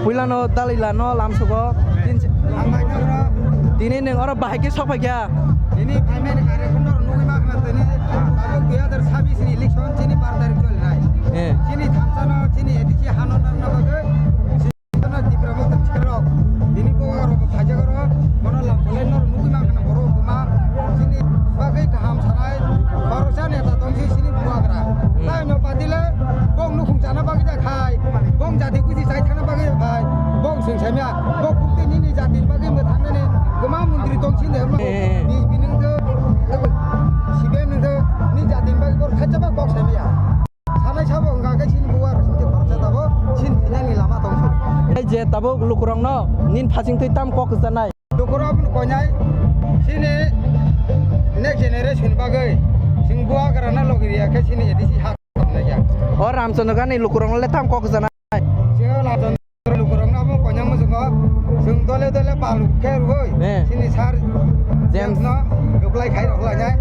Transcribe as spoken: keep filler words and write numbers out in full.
Puilano Dalai Lano lamsugo. Tin-, Hambai nokno. Tini nwng oro bahai khe sok phaikha? Tini phaimani kare kono nugwi ma khna tini tabuk dui hazar sabbish ni election chini bar tarik choli nai. Eh. Chini thamsano chini A D C hano nangna bagwi. Chini Tipra Motha Chirok. Tini bo oro phaijak oro. Kono lamsulai nor nugwi ma khna borok ma. Chini bagwi kaham sanai. Khoroksa neta tongsi chini bubagra. Hmm. Tai no patile bong nukhung chana bagwi da khai. Bong jati kuchi chai thana bagwi khai. Bong sing samya. Bo kukte nini jati bagwi mwthangnani kwma mundri tong sinde. Eh. Bi, bi nung jo. Sibe nung jo. Ni jati bagwi bor khacha ba kok samya. Sanai sabo wngkha khe chini bubagra sing je khoroksa tabo. Chin thinani lama tong si. Ai je tabo lukurokno nin phasing twi tam kok sanai. Lukurok aboni koinai chini next generation bagwi chwng bubagrano logi riya khe chini A D C hak. O Ramchandra Gani lukurokno le tam kok sanai. Chwng Ramchandra lukurokno abo koinai muchungo chwng dole dole palu khe rwui. Eh. Chini sir James. James no reply khai rok lainai.